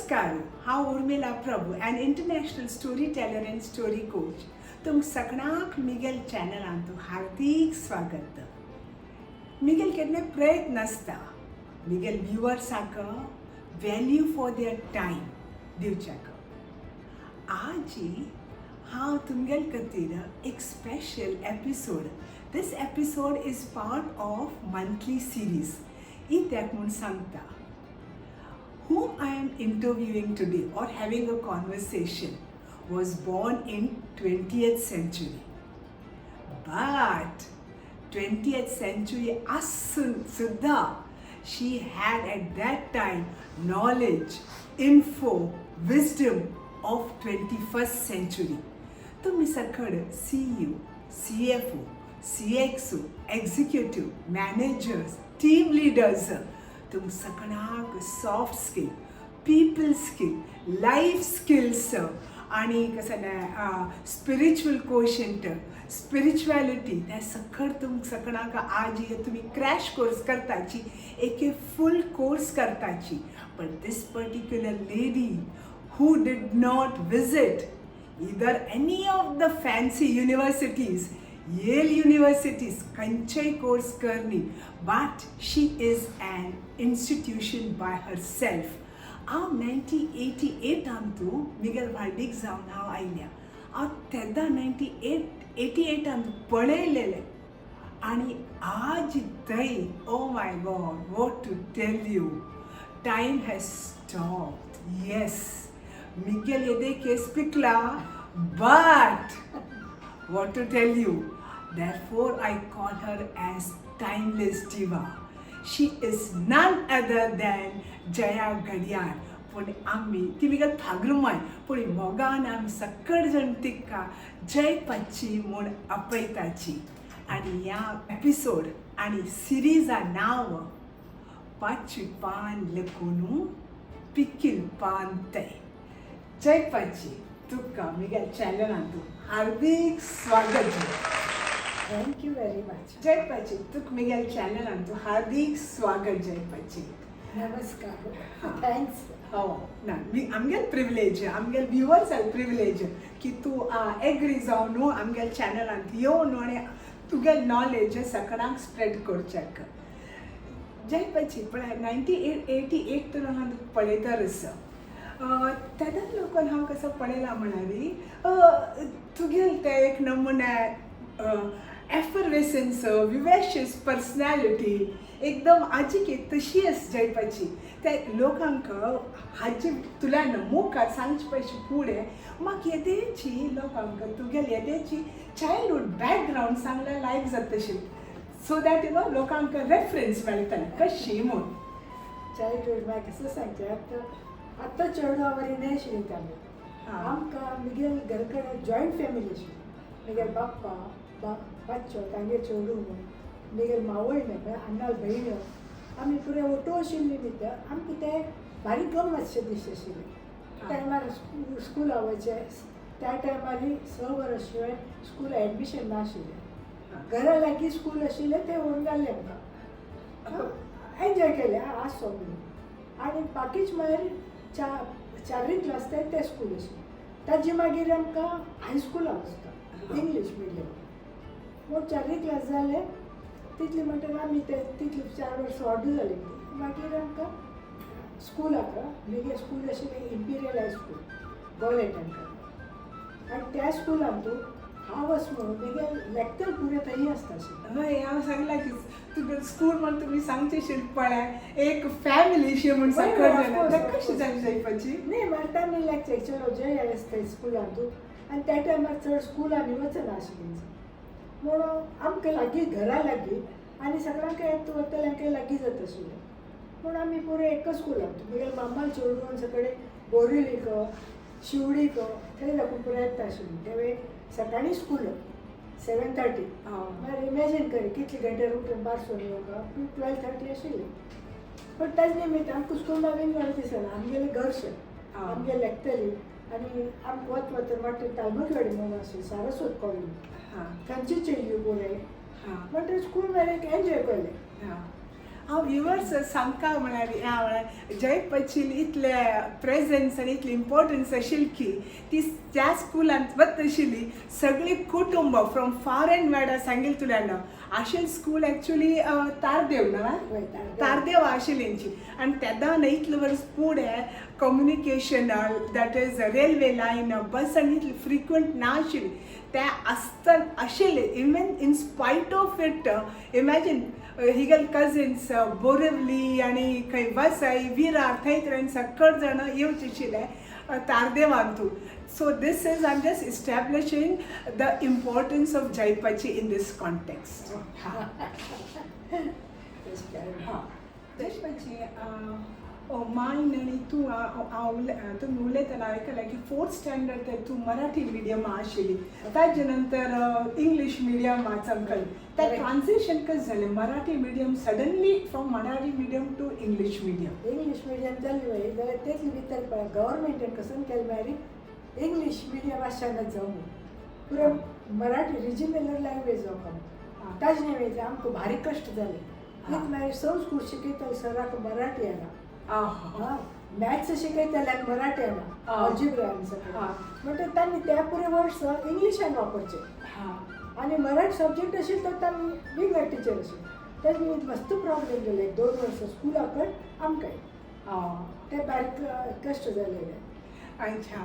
नमस्कार, हांव Urmila Prabhu, an international story teller and story coach. तुमकां सगळ्यांक मिगेल चॅनलांत हार्दीक स्वागत. मिगेल केन्ना प्रयत्न आसता मिगेल व्युवर्साक व्हॅल्यू फॉर their time दिवच्याक. आजी हांव तुमगेल खातीर एक special episode. This episode is part of monthly series. कित्याक म्हूण सांगता. Whom I am interviewing today or having a conversation was born in 20th century. But 20th century आसून सुद्धा she had at that time knowledge, info, wisdom of 21st century. तुम्ही सकड CEO, CFO, CXO, executive, managers, team leaders, तुम सगळ्यांक soft skill, people skill, life skills आणि कसं ना spiritual quotient, spirituality, त्या सकड तुम सगळ्यांक आज हे तुम्ही क्रॅश कोर्स करताची, एक फुल कोर्स करताची. पण this particular lady who did not visit either any of the fancy universities, Yale universities, खंयचेय कोर्स करनी, but she is an institution by herself. हांव 1988आन तूं मिगेल व्हार्डीक जावन हांव आयल्या. हांव तेन्ना 1988आन पळयलेलें आणि आज थंय, oh my God, what to tell you, time has stopped. Yes, Miguel येदे case पिकला, but what to tell you, therefore I call her as timeless diva. She is none other than Jaya Ghadiyal. पूण आमी ती Miguel फागरुमाय, पूण मोगान आमी सकळ जण तिका जय पच्ची म्हूण आपयताची. आनी ह्या एपिसोड आनी सिरिजा नांव पाचवी पान लेखून पिकील पान. ते जय पाची, तुका मिगेल चॅनलांत हार्दीक स्वागत. Thank you very much. जय पाची, तुका मिगेल चॅनलांत हार्दीक स्वागत जय पाची. नमस्कार, thanks. हो ना, मी आमगेल प्रिविलेज, आमगेल व्युवर्स प्रिविलेज की तूं एग्री जावन न्हू आमगेल चॅनलांत येवन आनी तुगे नॉलेज सगळ्यांक स्प्रेड करच्याक. जय पाची, पळय, 1988 तर हांव पळयतारच, तेन्ना लोकान हांव कसो पळयलां म्हणाली, तुगेल ते एक नमुने एफरवेसन्स, विवेशियस पर्सनॅलिटी एकदम आजीक एक तशी आस जयपाची. ते लोकांक हाजे तुल्यान मुखार सांगचे पयशे फुडें म्हाका येदेची लोकांक तुगेली येदेची चायल्डहूड बॅकग्रावंड सांगल्यार लायक जाता, सो that you know लोकांक रेफरन्स मेळटलें कशी म्हूण. चायल्डहूड म्हाका कसं सांगचें, आतां आतां चेडवां बरी न्हय आशिल्ली आमी. आमकां मिगेल घर कडेन जॉयंट फॅमिली आशिल्ली. मिगेल बाप्पा बा बाच्चो, तांगे चेडूं, मिगेल मावय म्हळ्यार अण्णाल भयण, आमी पुरे ओटो आशिल्ली भितर. आमकां ते बारीक गमत शें दीस आशिल्ले. टायमार स्कुला वयचें. त्या टायमार 6 वर्स शिवाय स्कूल एडमिशन नाशिल्लें. घरा लागीं स्कूल आशिल्लें, तें व्हरून घाल्लें आमकां. एन्जॉय केलें आसो म्हणून. आनी बाकीच मागीर चारूय क्लास ते ते स्कूल आशिल्लें. ताजे मागीर आमकां हायस्कुलाक वचता, इंग्लीश मिडियम म्हूण. चारूय क्लास जाले तितली म्हणटकीर आमी ते तितली 4 वर्सां ऑर्डर जाली. मागीर आमकां स्कुलाक, मिगे स्कूल आशिल्लें इम्पिरियल हायस्कूल गोलेट. आनी त्या स्कुलान तूं हांव वच म्हणून मिगे लेक्चर पुरे थंय आसता आशिल्लें. हय, हांव सांगलां की तुगे स्कूल म्हण तुमी सांगचें शें पळय एक फॅमिली शी म्हूण सकळ जालें, कशें जालें जयपाची? न्ही, मागीर आमी लेक्चर चलो जय आसता स्कुलान तूं. आनी त्या टायमार चड स्कुलांनी वचनाशिल्लीं म्हणून आमकां लागीं, घरा लागीं आनी सगळ्यांक येता वतल्यांकय लागीं जाता आशिल्लें म्हूण आमी पुरे एकच स्कुलान. मिगेल मामाल चेडून सगळे बोरिवलीक, शिवडीक, थंय साकून पुराय येता आशिल्ली. ते सकाळीं स्कूल 7:30. मागीर इमॅजीन कर कितले घंटे उठून बार सोडून येवंक. 12:30 आशिल्लें. पण ताजे निमित्त आमकां स्कूल विंगड दिसना. आमगेलें घरशें, आमगे लेखतली आनी आमकां वत वत वाटेर तालमटवाडी म्हणून आशिल्ली सारस्वत कॉलनी, थंयची चेडयो पुराय. म्हणटकीर स्कूल मागीर एक एन्जॉय केलें. हां. हांव व्युवर्स सांगता म्हळ्यार ह्या म्हळ्यार जयपचील इतले प्रेझन्स आनी इतली इम्पॉर्टन्स आशिल्ली की ती त्या स्कुलांत वत आशिल्ली सगळी कुटुंब फ्रॉम फार अँड वायड सांगील तुल्यान आशिल स्कूल एक्चुली तारदेव ना? वय, तारदेव. तारदेव आशिल्ली तेंची. आनी तेन्ना न्हय इतले वर्स फुडें communication, that is railway line, bus आनी इतली फ्रिक्वंट ना आशिल्ली. ते आसतना आशिल्ले, even in spite of it, imagine Hegel cousins Borivali आनी खंय वसई, विरार, थंय थंय सकट जाणां येवचे आशिल्ले तारदेवांतू. So this is, I am just establishing the importance of Jaipachi in this context. तशें काय. हां, जयपाची मायन आनी तूं हांव तुमी उलयतना आयकलें की फोर्थ स्टँडर्ड ते तूं मराठी मिडियमा आशिल्ली, ताजे नंतर इंग्लीश मिडियमा चमकली. ते ट्रान्झिशन कशें जालें, Marathi medium, suddenly from Marathi medium to English medium? English medium जाली वय जाल्यार तेतले भितर पळय, गव्हर्मेंटान कसो केलें म्हळ्यार इंग्लीश मिडियम आसच्यानच जावं, पुरो मराठी रिजनल लँग्वेज जावं. ताजे निमित्त आमकां भारी कश्ट जाले. इत मागीर संस्कृत शिकयताले सराक मराठी येना, मॅथ्स शिकयताले आनी मराठी येना, अल्जिब्रा आनी सगळें. म्हणटकीर तांणी त्या पुरे वर्स इंग्लिशान वापरचें आनी मराठी सब्जेक्ट आशिल्लो तो तांणी बिगर टिचर आशिल्ली. तेजे निमित्त मस्त प्रॉब्लेम जाले एक दोन वर्सां स्कुलाकय आमकांय. ते बारीक कश्ट जालेले. अच्छा,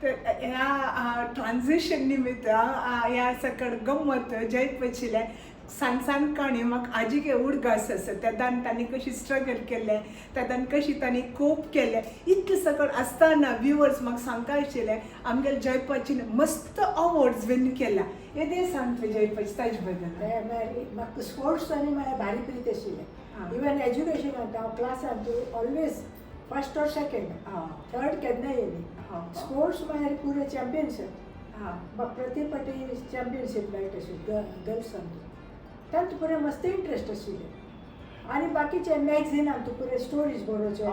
तर ह्या ट्रान्झिशन निमित्त ह्या सकड गम्मत जयपचिले सान सान काणी म्हाका आजिके उडगास आसा. तेदान तांणी कशी स्ट्रगल केल्लें, तेदान कशी तांणी कोप केलें, इतलें सकड आसतना व्युवर्स म्हाका सांगता आशिल्लें आमगेले जयपाचीन मस्त अवॉर्ड्स विन केला. येदे सांग तुवें जयपाची ताजे बद्दल. ते मागीर म्हाका स्पोर्ट्स आनी मागीर भारी प्रीत आशिल्लें. इवन एज्युकेशनांत हांव क्लासांत always first or second, third केन्नाय येयली. स्पोर्ट्स मागीर पुरो चॅम्पियनशीप, म्हाका प्रति पाटी चॅम्पियनशीप मेळटा आशिल्ली गर्ल्सान. तांतूं पुरो मस्त इंट्रस्ट आशिल्लें. आनी बाकीचे मॅगझिनान तूं पुरे स्टोरीज बरोवच्यो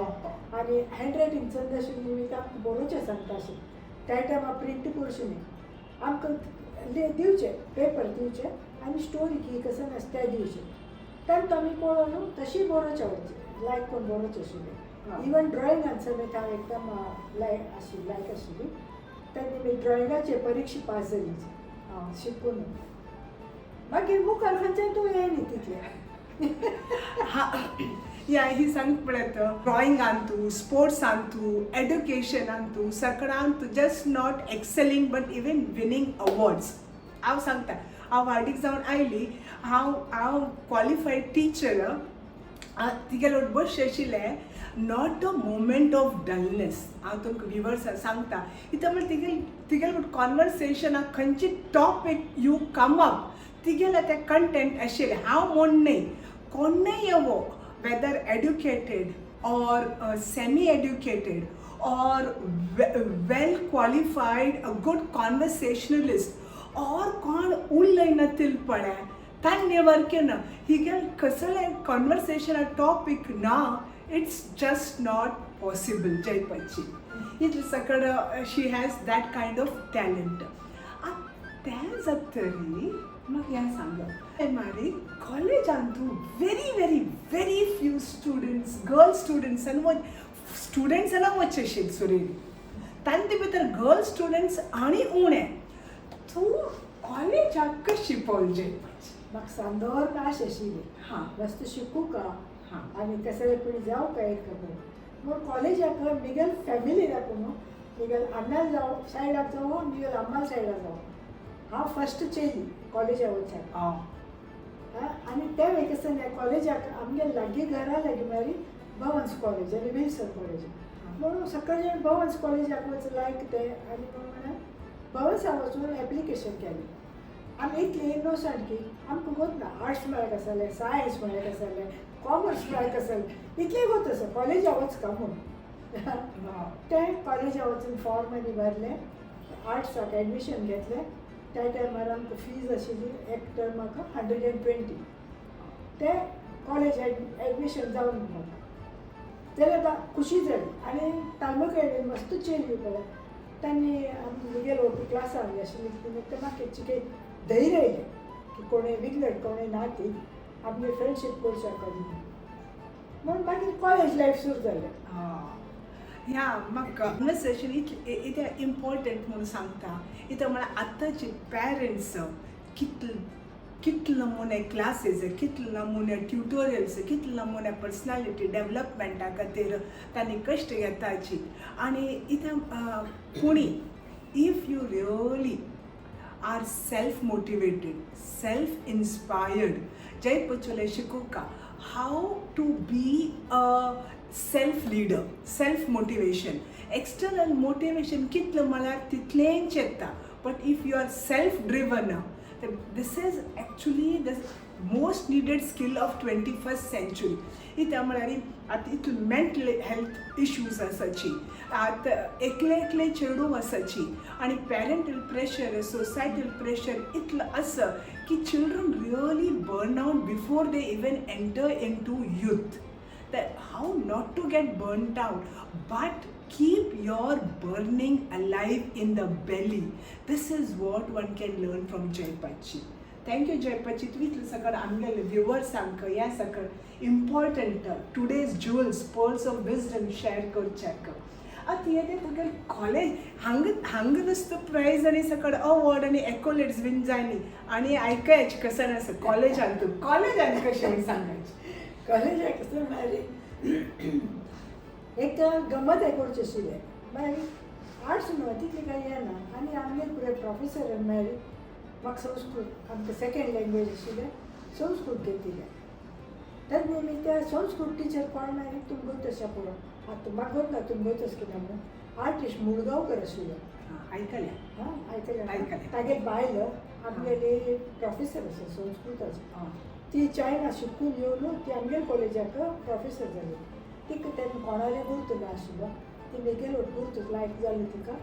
आनी हँड रायटींग चंद आशिल्लें निमित्त आमकां बरोवचें सांगता आशिल्लें. त्या टायमार प्रिंट करचें न्ही, आमकां दिवचे पेपर दिवचे आनी स्टोरी की कसं आसता तें दिवचें. तांतूं आमी पळोवन तशी बरोवचें वचचें, लायक कोण बरोवचें आशिल्लें. इवन ड्रॉइंगान समेत हांव एकदम लायक आशिल्ली, लायक आशिल्ली. तेन्ना मी ड्रॉइंगाचे परिक्षा पास जाली शिकून. मागीर मुखार खंयच्यान तूं येयनी तितलें. या ही सांग पळयत ड्रॉइंगान तूं, स्पोर्ट्सान तूं, एड्युकेशनान तूं, सकडान तूं, just not excelling but even winning awards. हांव सांगता, हांव वार्डीक जावन आयली, हांव क्वॉलिफायड टिचर, तिगेलो बस आशिल्लें, not a moment of dullness. हांव तुमकां व्युवर्सां सांगता, इतलें म्हळ्यार तिगेल कॉन्वर्सेशनाक खंयची टॉपीक you come up, तिगेलें तें कंटेंट आशिल्लें. हांव म्हूण न्हय, कोणूय येवो, whether educated or semi educated or well qualified, a good conversationalist or कोण उलयनातील पळय तांणे वर्केना हिगेल कसलें कॉन्वर्सेशना टॉपीक ना, it's just not possible. जयपची इतलें सकड she has that kind of talent. तें जातरी म्हाका हें सांग, मागीर कॉलेजान तूं very very very few students, girl students आनी स्टुडंट्स जाल्यार वचशे सुरेली, तांचे भितर गर्ल स्टुडंट्स आनी उणें, तूं कॉलेजाक कशी पावली जयपाची? म्हाका सांदोर आश आशिल्ली वस्तू शिकू का आनी कसले पूण जावं काय एक खबर म्हूण कॉलेजाक मिगेल फॅमिली दाखोवन न्हू, मिगेल अण्णा जावं सायडाक जावं, मिगेल अम्मा सायडाक जावं, हांव फस्ट चेली कॉलेजाक वचपाक. आनी ते वेकेसन कॉलेजाक आमगे लागीं घरा लागीं म्हळ्यार भवन्स कॉलेज आनी विल्सन कॉलेज, म्हणून सकाळी भवन्स कॉलेजाक वच लायक ते आनी म्हणून भवन्सा वचून एप्लिकेशन केलें. आमी इतली इनोसंट की आमकां गोत ना आर्ट्स म्हळ्यार कशें जालें, सायन्स म्हळ्यार कशें जालें, कॉमर्स म्हळ्यार कशें जालें, इतलें गोत आसा कॉलेजाक वचका म्हूण. तें कॉलेजाक वचून फॉर्म आनी भरलें, आर्ट्साक एडमिशन घेतलें. त्या टायमार आमकां फीज आशिल्ली एक टर्माक 120. ते कॉलेज एडमिशन जावन म्हाका जाल्यार आतां खुशी जाली. आनी तालमकडे मस्त चेंज पळय तांणी म्हगेलो क्लासान आशिल्ली ते म्हाका चिके धैर्य येयलें की कोणें विगड कोणें ना ती आपली फ्रेंडशीप करूं शकता. म्हणून मागीर कॉलेज लायफ सुरू जालें. ह्या म्हाका कन्वर्सेशन इतलें इतलें इम्पॉर्टंट म्हणून सांगता इतलें म्हळ्यार आतांचे पॅरंट्स कितले कितले नमुने क्लासीस, कितले नमुने ट्युटोरियल्स, कितले नमुने पर्सनॅलिटी डेवलपमेंटा खातीर तांणी कश्ट घेताची. आनी इतलें कोणी if you really are self motivated, self inspired, Jai पचोले शिकोवका how to be a self leader, self motivation. External motivation कितलें म्हळ्यार तितलेंच येता, but if you are self driven, this is actually the most needed skill of 21st century. कित्याक म्हळ्यार आतां इतले mental health issues आसाची, आतां एकले एकले चेडूं आसाची आनी पॅरंटल प्रेशर, सोसायटल प्रेशर इतलो आसा की children really burn out before they even enter into youth. That how not to get burnt out but keep your burning alive in the belly, this is what one can learn from Jay Pachi. Thank you, Jay Pachi. तुवें इतलें सगळें आमगेले व्युवर्सांक ह्या सगळें important today's jewels, pearls of wisdom share करच्याक. आतां येदें तुगेलें कॉलेज हांगा हांगा नुस्तो प्रायज आनी सगळें अवॉर्ड आनी एकोलेड्स बीन जाय आनी आयकयाचें कसं आसा कॉलेजान, तूं कॉलेजान कशें म्हूण सांगायचें. कॉलेजाक कसं म्हळ्यार एक गमत करची आशिल्लें. मागीर आर्ट्स न्हू तितली कांय येना आनी आमगेर पुराय प्रोफेसरान म्हळ्यार म्हाका संस्कृत आमकां सेकेंड लँग्वेज आशिल्लें संस्कृत घेतिल्लें. तेन्ना न्ही त्या संस्कृत टिचर कोण म्हळ्यार तुमकां तशें पुरो आतां म्हाका गोत ना तुमकां तशें कितें म्हणून आर्टिस्ट मुळगांवकर आशिल्लो. आयकलें. हां, आयकलें. आयकलें. तागे बायल आमगेली प्रोफेसर आसा संस्कृताची. ती चायना शिकून येवन ती आमगेले कॉलेजाक प्रोफेसर जाली. तिका तेन्ना कोणाले गुर्त नाशिल्लो, ती मेगेले गुर्त लायक जाली तिका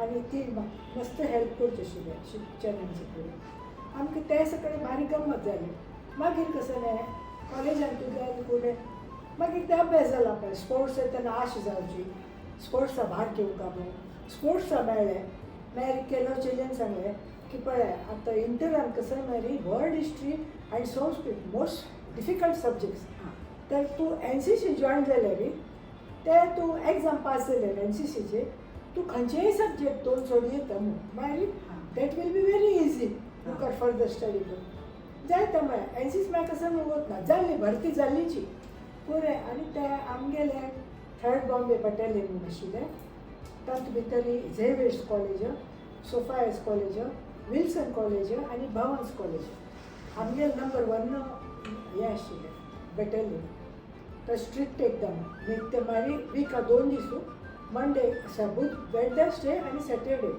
आनी ती मस्त हेल्प करची आशिल्ली शिक्षणाचे कडेन आमकां. ते सगळें बारीक गम्मत जाली. मागीर कसं न्ही कॉलेजान तुगे फुडें मागीर ते अभ्यास जाला पळय स्पोर्ट्स तेन्ना आश जावची स्पोर्ट्सा भाग घेवंक म्हणून स्पोर्ट्सा मेळ्ळें. मागीर केलो चेडयेन सांगलें की पळय आतां इंटरान कसं मागीर वर्ल्ड हिस्ट्री आनी संस्कृत मोस्ट डिफिकल्ट सब्जेक्ट्स, तर तूं एनसीसी जॉयन जाल्यार ते तूं एग्जाम पास जाल्यार एनसीसीचे तूं खंयचेय सब्जेक्ट दोन सोडूं येता म्हणून मागीर that will be very easy मुखार फर्दर स्टडी करून जायता. म्हळ्यार एनसीसी म्हाका कसं वतना जाल्ली भरती जाल्लीची पुरें. आनी ते आमगेले थर्ड बॉम्बे बटालियन म्हणून आशिल्लें, तातूंत भितर Xavier's college, Sophia's college, Wilson college आनी भवन्स कॉलेज. आमगेले नंबर वन हें आशिल्लें बटालियन. तर स्ट्रिक्ट एकदम ते मागीर विका 2 दीस, मंडे बुध वेडनेसडे आनी सॅटरडे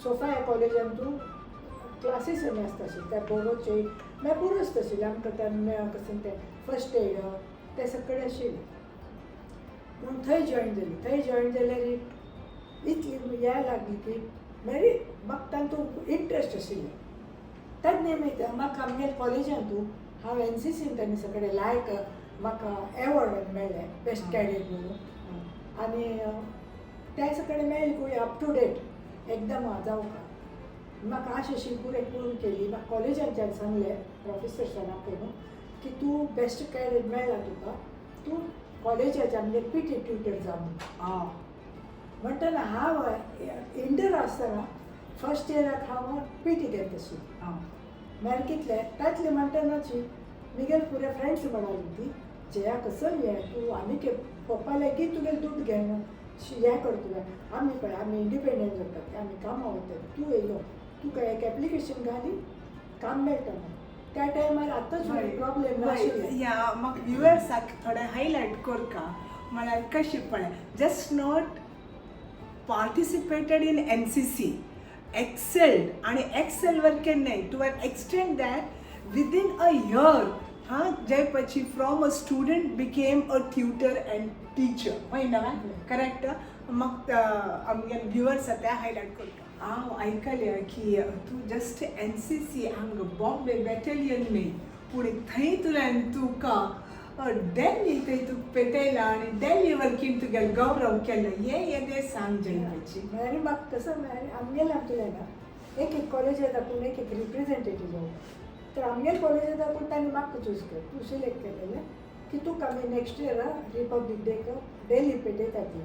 सोफाया कॉलेजान तूं क्लासीस आसता आशिल्ले त्या बरोवचे मागीर पुरो आसता आशिल्लें आमकां तें कसं तें फर्स्ट एड तें सगळें आशिल्लें म्हणून थंय जॉयन जाली. थंय जॉयन जाल्यार इतली हें लागली की मागीर म्हाका तांतूं इंट्रस्ट आशिल्लें. तेन्ना मागीर म्हाका आमगेले कॉलेजान तूं हांव एनसीसीन तेन्ना सगळें लायक म्हाका एवॉर्ड मेळ्ळें बेस्ट कॅडेट म्हणून आनी त्या सगळें मेळ्ळें कुळी अप टू डेट एकदम जावंक म्हाका आश आशिल्ली पुरें करून केली. म्हाका कॉलेजांच्यान सांगलें प्रोफेसर्सान आपोवन की तूं बेस्ट कॅडेट मेळ्ळा तुका, तूं कॉलेजाचे आमगे पी टी ट्युटर जा म्हणून. म्हणटना हांव इंटर आसतना फर्स्ट इयराक हांव पी टी घेत आशिल्लें. मागीर कितलें तातलें म्हणटनाची मिगेल पुरे फ्रेंड्स म्हणाली ती जया कसं हें तूं आनीक पप्पा लागीं तुगेले दुड्ड घे न्हू हें करतलें आमी पळय आमी इंडिपेंडंट जातात आमी कामां वतात तूं येयलो तुका एक एप्लिकेशन घाली काम मेळटा म्हणून. त्या टायमार आतांच प्रॉब्लेम नाशिल्लें. ह्या म्हाका व्युवर्साक थोडें हायलायट करका म्हळ्यार कशें पळय just not participated in NCC, excelled आणि excel वर केन्नाय to an extent that within a year, हा जयपची from a student became a tutor and teacher. हय ना, करेक्ट? म्हाका आमगे व्युवर्स ते हायलायट करता. हांव आयकलें की तूं जस्ट एनसीसी हांगा बॉम्बे बॅटेलियन न्ही पूण थंय तुवें तुका डेल्ली थंय तुका पेटयला आनी डेल्ली वर्कीन तुगेलो गौरव केलो हें येदें सांग जयपाची. म्हळ्यार म्हाका कसं म्हळ्यार आमगेलें आमतलें ना एक एक कॉलेजांत आपूण एक एक रिप्रेझेंटेटीव जावं तर आमगेले कॉलेजांत आपूण तांणी म्हाका चूज केलें तूं सिलेक्ट केलेलें की तुका आमी नेक्स्ट इयरा रिपब्लीक डेक डेली पेटयता ती.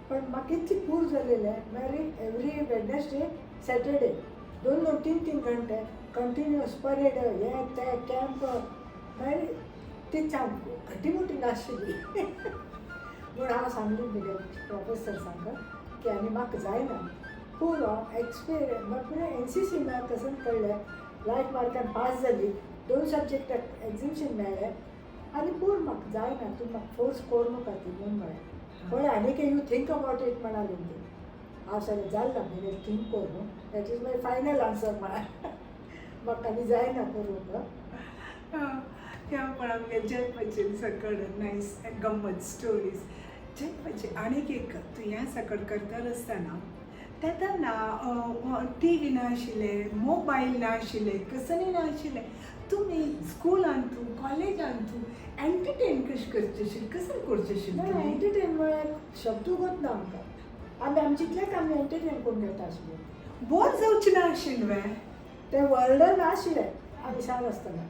पण म्हाका इतली पूर जालेलें मागीर एवरी वेडनेसडे सॅटर्डे दोन दोन तीन तीन घंटे कंटिन्युअस परेड हे ते कॅम्प. मागीर ती सामकी घटीमुटी नाशिल्ली. म्हूण हांव सांगली म्हगे प्रोफेसर सांग की आनी म्हाका जायना पुरो एक्सपिरियन्स. म्हाका पुरो एनसीसी मेळ्ळें कसं कळ्ळें लायक मार्कान पास जाली, दोन सब्जेक्टाक एग्जिबिशन मेळ्ळें आनी पूण म्हाका जायना, तूं म्हाका फोर्स करूं नाका ती म्हूण म्हळें. पळय आनी you think about it म्हणाली ती. हांव सांगलें जालें ना म्हगे थिंक करूं, that is my final answer म्हळ्यार म्हाका आनी जायना करूंक. त्या पण आमगे जयपाचेर सकड नायस गम्मत स्टोरीज जयपाचे. आनीक एक तूं ह्या सकड करता आसतना तेन्ना टीवी नाशिल्ले, मोबायल नाशिल्ले, कसनी नाशिल्ले, तुमी स्कुलान तूं कॉलेजान तूं एंटरटेन कशें करचें आशिल्लें, कसं करचें ना आशिल्लें? एंटरटेन म्हळ्यार शब्दूच ना आमकां. आमी आमचीतलेच आमी एंटरटेन करून घेता आशिल्ले. बोर जावचें ना आशिल्लें? ते वर्ल्डन आशिल्लें आमी सान आसतना.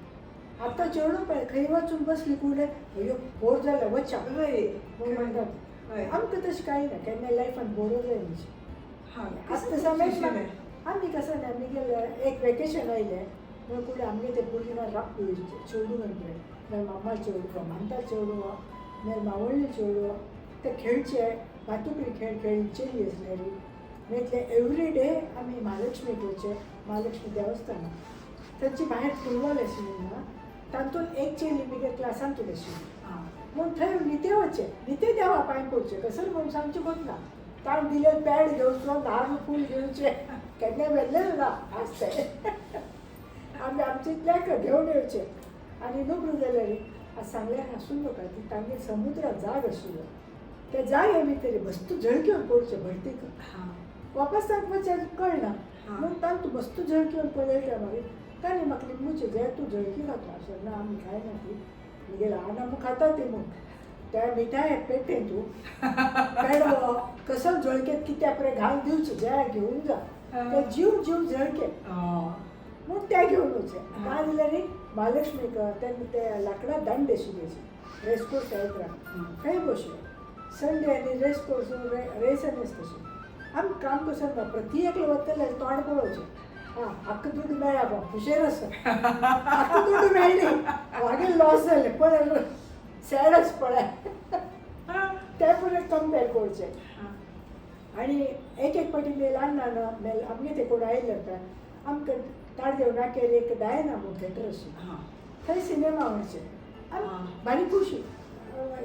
आतां चेडूं पळय खंय वचून बसली कुडे अयो बोर जालें वचा म्हूण म्हणटात. आमकां तशें कांय ना, केन्ना लायफान बोर जायना. आतां समज आमी कसं ना आमी एक वेकेशन आयलें म्हूण कुडे आमगे ते भुरगीं राबपी चेडूं म्हणपळय मागीर मामा चेडूं, मामता चेडूं, मागीर मावळणी चेडूं ते खेळचे भातुकली खेळ खेळी चेली आसलेली. मागीर एवरी डे आमी महालक्ष्मीक वचचे, महालक्ष्मी देवस्थान थंयची भायर फुटबॉल आशिल्ली ना तातूंत एक चेली म्हगे क्लासांतूच आशिल्ली म्हूण थंय निते वचचें, निते देवा पांय पडचें कसर म्हूण सांगचें कोत ना. ताण दिले पॅड घेवचो, नाल्ल फूल घेवचें, केन्ना व्हेल्लें ना आसतें आमी आमचे इतल्याक घेवन येवचें. आनी नोकरी जाल्यार आज सांगल्यार हांसून नाका ती तांगेर समुद्रा जाग आशिल्लो त्या जागे भितर बस्तू झळक्योन पडचें भरतीक वापस तांकां वचें कळना म्हूण तांकां बस्तू झळक्योन पळयता. मागीर तांणी म्हाका लिंबूचें जाय तूं झळकी खाता अशें ना आमी खायना ती म्हगे ल्हान आमी खाता ती म्हूण त्या मिठाय पेटें तूं पेडो कसो झळकेत कित्याक पळय घाल दिवचें जया घेवन जा ते जीव जीव झळके म्हूण ते घेवन वचचें. ना जाल्यार महालक्ष्मीक तेन्ना ते लांकडा दंड आशिल्ले रेस कोर्स येता थंय बसले संडे आनी रेस कोर्स रेस आनी तशें आमी काम कसं ना प्रति एकले वतले तोंड पळोवचें. आं हाका दुडू मेळ्ळा बा खुशेर आसा, हाका दुडू मेळ्ळी मागीर लॉस जालें पळय सॅडच पळय ते पळय कंपेर करचें. आनी एक एक पाटी ल्हान ल्हान मेल आमगे ते कोण आयले पळय आमकां ताडदेव नाक्यार एक डायना म्हूण थेटर आशिल्लें थंय सिनेमा वचचें आनी भारी खुशी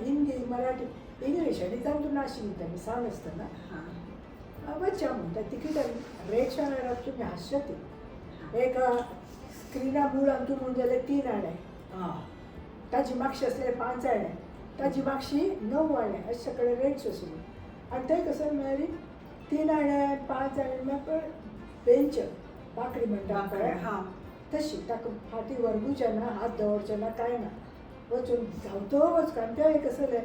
हिंदी मराठी इंग्लीश आनी तातूंत नाशिल्ली ते आमी सान आसतना वचया म्हूण त्या तिकीट रेट सांगल्यार तुमी हांसशात. एक स्क्रिना मुळान तूं म्हूण जाल्यार 3 आणे, ताजी मागशी आसल्यार 5 आणे, ताजी मागशी 9 आणे अशें सगळे रेट्स आशिल्ले. आनी थंय कसं मेळ्ळी 3 आणे 5 आणे म्हळ्यार बेंच बांकडी म्हणटा पळय तशी ताका फाटी वरगूचें ना, हात दवरचे ना, कांय ना, वचून धांवतो वच. आनी तें कसलें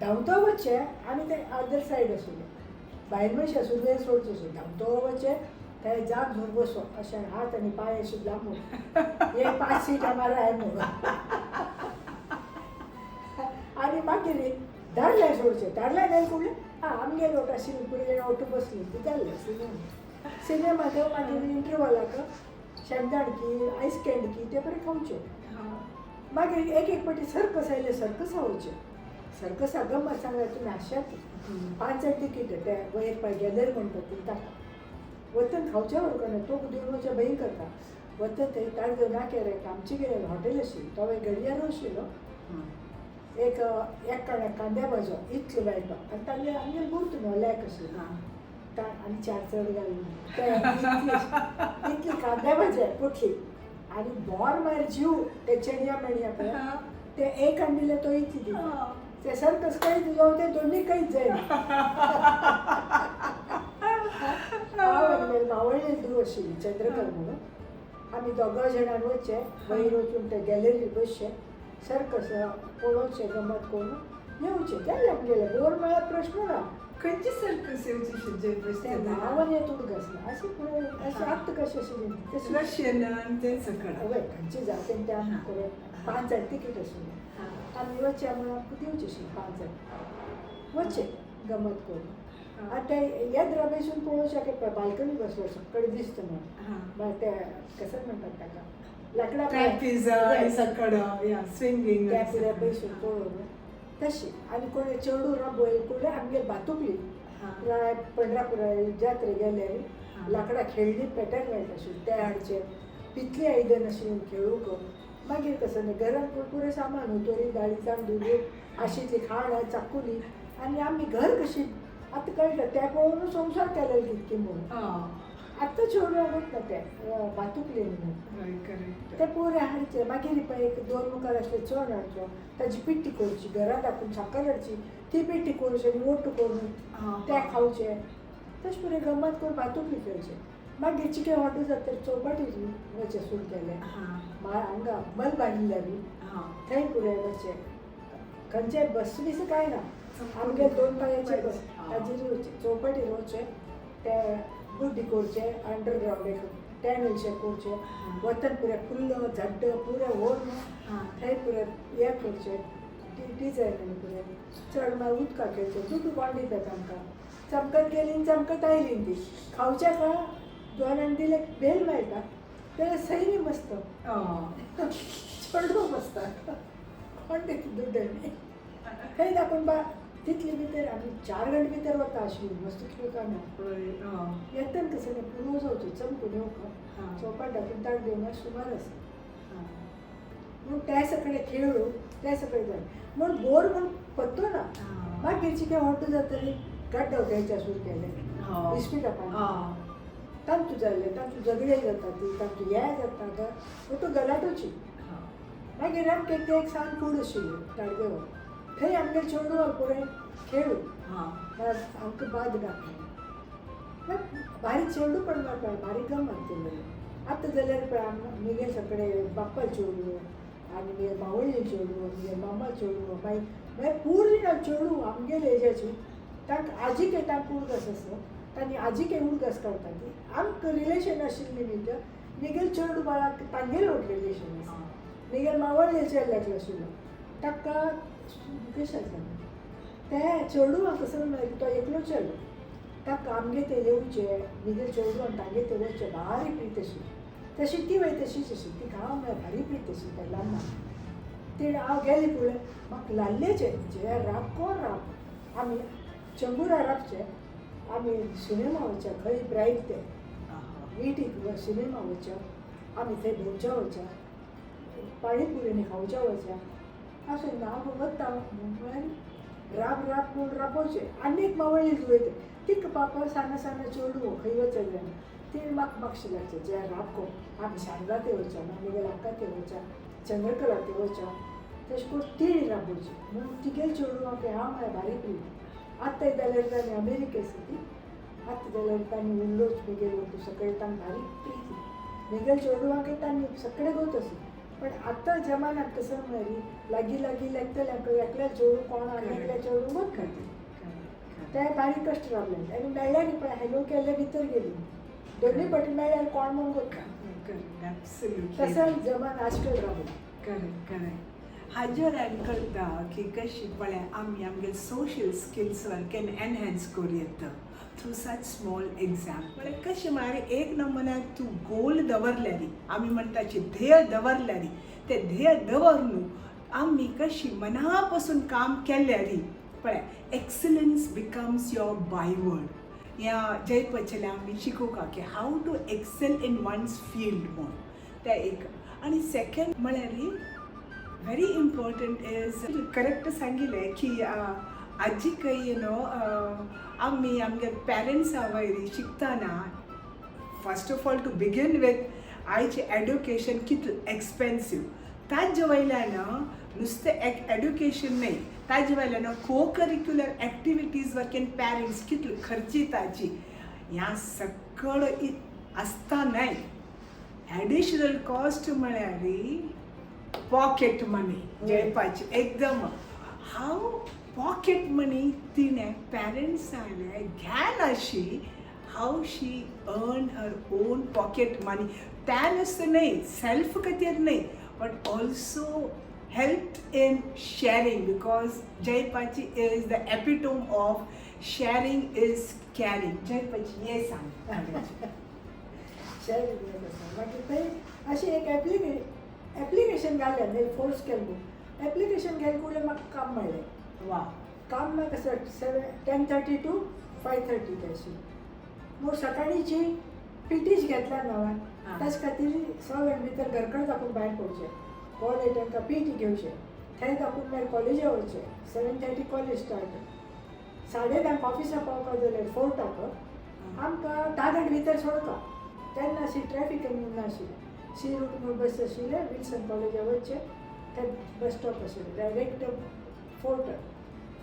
धांवतो वचचें आनी ते अदर सायड आशिल्लें बायल मनशां सुरवेर सोडचें अशें धांवतो वचचें थंय जाग घेवन बसो अशें हात आनी पांय अशें लांबून हे 5 सीट मार आहे म्हणून. आनी मागीर दारल्यान सोडचें, दारल्यान येयलें कुडलें आं आमगे लोक आशिल्ली भुरगीं ऑटो बसली ती जाल्लें सिनेमा. सिनेमा तो मागीर इंटरवलाक शेंगदाणकी आयस कँडकी ते बरें खावचें. मागीर एक एक पाटी सर्कस आयलें सर्कसा वचचें. सर्कसा गम्मत सांगल्यार तुमी हांशात. 5 तिकीट ते वयर पळय गॅलरी म्हणटा ती ताका वतन खावचें वरकना तो दिवन वचचें भंय करता. वता थंय ताडदेव नाक्यार एक आमचे कडेन हॉटेल आशिल्लें तो घडयार आशिल्लो एक एक कांद्या भाजो इतलो मेळटा आनी तांगे आमगेर गुर्त न्हू लॅक आशिल्लो आनी 4 चड घालून ते इतली कांद्या भाजी पोटली आनी बोर मार जीव ते चेडया मेणया पळय ते एक आनी दिले तो इतली दिता ते सर्कस कांय जावं ते दोन्ही कांयच जायना. हांव मावळणी धूव आशिल्ली चंद्रकर म्हणून आमी दोगां जाणां वचचें वयर वचून ते गॅलरी बसचें सर्कस पळोवचें गमत करून येवचें जालें आमगेलें बोर म्हळ्यार प्रश्न ना. खंयची सर्कस येवची तें नांव आनी तुका आसना अशें पळय अशें आत्तां कशें आशिल्लें तशें रशियन ते सकड हय खंयची जाते तें आमकां खबर 5 तिकीट आशिल्लें. आमी वचया म्हणून आमकां दिवचे अशी 5 जाण वचचे गमत करून. आतां येद्रा बेसून पळोवच्या की बाल्कनी बसलो सगळे दिसता म्हणून. मागीर ते कसं म्हणटात ताका, लांकडा. ट्रॅपीज आणि सगळं या स्विंगिंग. त्या पुऱ्या बैसून पळोवन तशी. आनी कोणी चेडूं राबय, कोणी आमगेर भातुकली. पुराय पंढरापुरा जात्रे गेले, लांकडां खेळणी पेट्याक मेळटा आशिल्ली, ते हाडचे, पितली आयदन आशिल्ली खेळूंक. मागीर कसं न्ही, घरांत पुरें सामान, तोरी, दाळी, तांदूळ, आशिल्ली खाणां, चाकुली. आनी आमी घर कशी आतां कळटा, त्या पळोवन संवसार केलेलो कितकी म्हणून. आतां चेडवां वतना ते भातुकली म्हणून. करेक्ट ते पुरे हाडचे. मागीर पळय, एक दोन मुखार आसले चण हाडचो, ताजी पिट्टी करची, घरांत दाखून साकर हाडची, ती पिट्टी करची आनी ओट्ट करून ते खावचे. तशें पुरे गमत करून भातुकली खेळचे. मागीर चिके हॉट जाता, चौपाटी वचें सुरू केलें. हांगा मल बांदिल्ली थंय पुरे वचें. खंयचे बस बीस कांय ना, आमगे दोन पांयाचे बस, ताजेर वचचें, चौपाटीर वचचें, ते गुड्डी करचे, अंडरग्रावंड एक टॅनलशें करचें, वतन पुरे फुल्ल झड्ड पुरे व्हरून थंय पुरे हें करचें, डिजायन पुरे. चड मागीर उदकां खेळचें. दुडू कोण दितात आमकां? चमकत गेली आनी चमकत आयली ती. खावच्या का दोन आनी दिले बेल मेळटा जाल्यार सैनी मस्त चेडूं बसता. कोण दिता दुड्डांनी? थंय दाखोवन बा तितले भितर आमी 4 घंटे भितर वता आशिल्ली मस्त खेळता ना. येतना कसं न्ही, पुरो जावचें, चमकून येवंक चौपाट दाखून ताट घेवन सुमार आसा. म्हणून त्या सगळे खेळू, त्या सगळे जाय म्हूण बोर म्हूण पत्तो ना. मागीर चिके हॉट जातली, गड्डो खेळच्या सुरू केले, इस्पिटा पाणी तांतू जाल्लें, तांतू झगडे जाता ती, तांतू हें जाता ग, ओटू गलाटोची. मागीर आमकां ते एक सान कूड आशिल्ली ताडदेव, थंय आमगे चेडूं पुराय खेळू. आमकां बाद ना, बारीक चेडूं पण पळय बारीक गमत केलेली. आतां जाल्यार पळय, आम मुगे सगळे बाप्पा चेडूं आनी मुगे मावळी चेडूं, मुगे मामा चेडूं, मागीर मागीर पूर्ण चेडूं आमगेले एजाची. तांकां आजीक तांकां उडगास आसा, तांणी आजीक उडगास काडटा ती. आमकां रिलेशन आशिल्ली भितर मुगेल चेडूं बाळाक तांगेल रिलेशन आसा. मुगेल मावळ्ळे चेडल्याक आशिल्लो ताका कशें आसा ते चेडूं कसो म्हणल्यार तो एकलो चेडो, ताका आमगे ते येवचे, मुगेल चेडूं आनी तांगे ते वचचे, भारी प्रीत आशिल्ली. तशी ती वय तशीच आशिल्ली. ती हांव म्हळ्यार भारी प्रीत आशिल्ली त्या लांबा. ते हांव गेले फुडें म्हाका लाल्लेचे जे राब कोण राब. आमी चंबुरा राबचे, आमी सिनेमा वचचे, खंय ब्रायट ते वीटीक सिनेमा वचचे, आमी थंय भोंवच्या वचचे, पाणीपुरीनी खावच्या वचचे. अशें ना हांव वता म्हळ्यार राब राब म्हूण राबोवचें. आनी एक मावळी वयता, तिका पापा साना साना चेडूं खंय वचत जायना, ती म्हाका मागशी लागचे जे राब कोण. आमी शारदा ते वचच्या, आमगेल्या हाका ते वचच्या, चंद्रकला ते वचच्या, तशें करून ती राबोवची म्हणून तिगेल चेडूं म्हाका हांव म्हळ्यार भारी प्रीत. आतां जाल्यार तांणी अमेरिके आसा ती, आतां जाल्यार तांणी उल्लोच मुगेल वटू सगळे तांकां भारी प्रीती. मुगेल चेडवांक तांणी सगळे गोत आसा. पण आतां जमान्यात कसं म्हळ्यार लागीं लागीं लागतल्यांक एकल्या चेडूं कोण आनी एकल्या चेडूं गोत खाती ते बारीक कश्ट रावले. आनी मेळ्ळ्यार पळय हॅलो केल्ले भितर गेली, दोनूय फाटी मेळ्ळ्यार कोण म्हूण गोता. तसो जमान आजकाल रावला. करेक्ट करेक्ट हाजेर आनी कळटा की कशी पळय आमी आमगे सोशल स्किल्स can enhance करूं येता थ्रू सच स्मॉल एग्जाम्पल. म्हळ्यार कशें म्हळ्यार एक नमुन्याक तूं गोल दवरल्यारी, आमी म्हणटाची ध्येय दवरल्यारी, ते ध्येय दवरून आमी कशी मना पासून काम केल्यारी पळय, excellence becomes your byword. ह्या जयपचल्या आमी शिकोवका की how to excel in one's field म्हूण. तें एक. आनी सेकंड म्हळ्यार व्हेरी इम्पॉर्टंट is, correct सांगिलें की आजीकय आमी आमगे पेरंट्सा वयर शिकतना, first of all, to begin with, आयचें एड्युकेशन कितलें एक्सपेन्सीव, ताजे वयल्यान नुस्तें एक एड्युकेशन न्हय, ताजे वयल्यान को करिक्युलर एक्टिविटीज वरकेन पेरंट्स कितले खर्चिताची. ह्या सगळो आसता न्हय एडिशनल कॉस्ट म्हळ्यार पॉकेट मनी जेवपाची एकदम. हांव पॉकेट मनी तिणें पेरंट्साले घेन अशी, how she earn her own pocket money, त्या नुस्तें न्हय, सेल्फ खातीर न्हय, but also Helped in sharing, because Jai Pachi is the epitome of sharing is caring. Jai Pachi ये सांग. शेअर आसा. मागीर थंय अशी एक एप्लिकेशन घालें, म्हणजे फोर्स केलें न्हू, एप्लिकेशन घाल कूडे म्हाका काम मेळ्ळें. काम म्हाका 7, 10:30 to 5:30 ते अशी. म्हूण सकाळीची पीटीच घेतला नवान. ताचे खातीर 6 भितर घरकड दाखोवन भायर पडचें, कॉलेज तांकां पीटी घेवचें, थंय दाखोवन मागीर कॉलेजा वचचें. 7:30 कॉलेज स्टार्ट, 10:30 ऑफिसा पावपा जाल्यार फोर्टाक आमकां 10 घंटे भितर सोडता. तेन्ना अशी ट्रॅफिक नाशिल्लें, सी रूट म्हूण बस आशिल्लें, विल्सन कॉलेजा वचचें, थंय बस स्टॉप आशिल्लें, डायरेक्ट फोर्ट.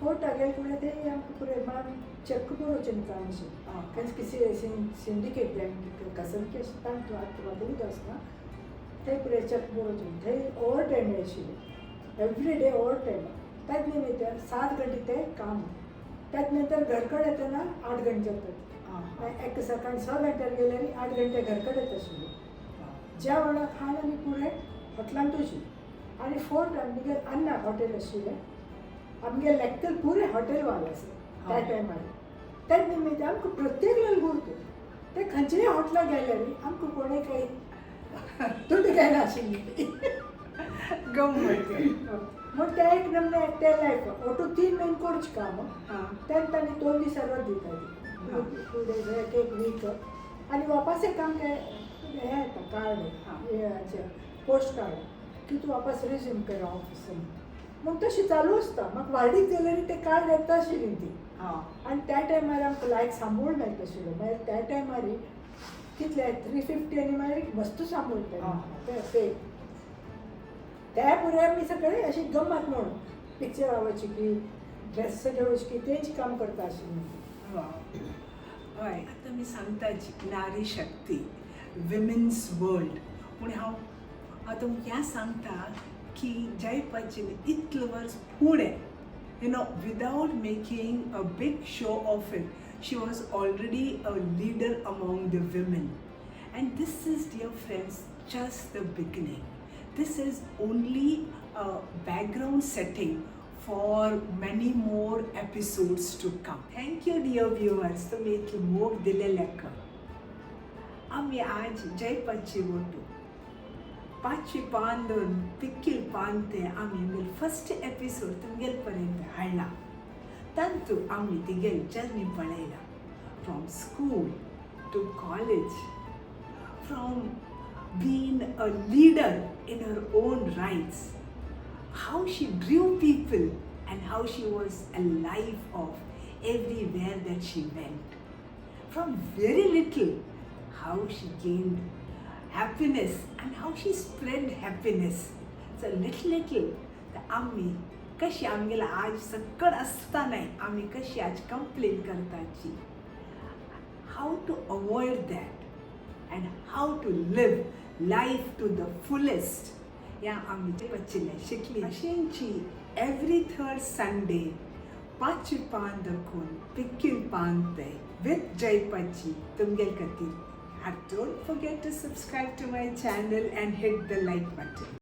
फोर्टा गेले फुडें ते आमकां पुराय मान चॅक बरोवचें काम आशिल्लें. खंयच सिंडिकेट बँक कसमकी अशें तांकां आतां म्हाका उदक ना, थंय पुराय चॅक बरोवचें. थंय ओवर टायम आशिल्लें, एवरी डे ओवर टायम. त्याच निमित्त 7 घंटे ते काम, त्याच नंतर घरकडे येतना 8 घंटे जातात. एक सकाळी 6 घंट्यार गेल्यार 8 घंटे घरकडे येत आशिल्ले. जेवण खाण आनी पुराय हॉटेलांतूच. आनी फोर्ट आमगे अन्ना हॉटेल आशिल्लें, आमगे लेक्कल पुरे हॉटेल वाल आसा त्या टायमार. त्याच निमित्त आमकां प्रत्येक लोक गुरतो, ते खंयचेय हॉटेलां गेल्यार आमकां कोणें काही दुड्ड घेनाशिल्ली. गंमत. म्हूण ते एक नमूने ते लायफ ओटू 3 म्हयने करचें काम. तेन्ना तांणी 2 दीस रज दिताली, 2 डेज, एक एक वीक. आनी वापस एक आमकां हें येता कार्ड, पोस्ट कार्ड की तूं वापस रिज्यूम कर ऑफिसान. म्हूण तशें चालू आसता. म्हाका वार्डीक जाल्यार ते कार्ड येता आशिल्ली ती. आनी त्या टायमार आमकां लायक सांबोळ मेळटा आशिल्लो. मागीर त्या टायमार कितले 350 आनी मागीर मस्त सांबोळ ते पे त्या पुराय आमी सगळे अशी गम्मत म्हणून पिक्चर वचची की ड्रेस घेवची की तेंच काम करता आशिल्ली. हय, आतां आमी सांगता नारी शक्ती, विमेन्स वर्ल्ड, पूण हांव आतां ह्या सांगता की जयपाचीन इतलो वर्स फुडें, without making a big show of it, she was already a leader among the women. And this is, dear friends, just the beginning. This is only a background setting for many more episodes to come. Thank you, dear viewers. तुमी इतलो मोग दिलेलेक. आमी आज जयपाची वटू पांचवी पान दोन पिक्कील पान ते आमी आमगेले फर्स्ट एपिसोड तुमगेल पर्यंत हाडला. तांतू आमी तिगेल जर्नी पळयला, from school to college, from being a leader in her own rights, how she drew people and how she was alive of everywhere that she went. From very little, how she gained happiness and how she spread happiness. So little little, तर आम्ही कशी आमगेला आज सकळ असताना आम्ही कशी आज complain करताची, how to avoid that and how to live life to the fullest, या आम्ही बच्चिले शिकली. अशेंची एवरी थर्ड संडे पांचवी पान दाखोवन पिक्कील पान ते विथ जयपाची तुमगेल खातीर. Don't forget to subscribe to my channel and hit the like button.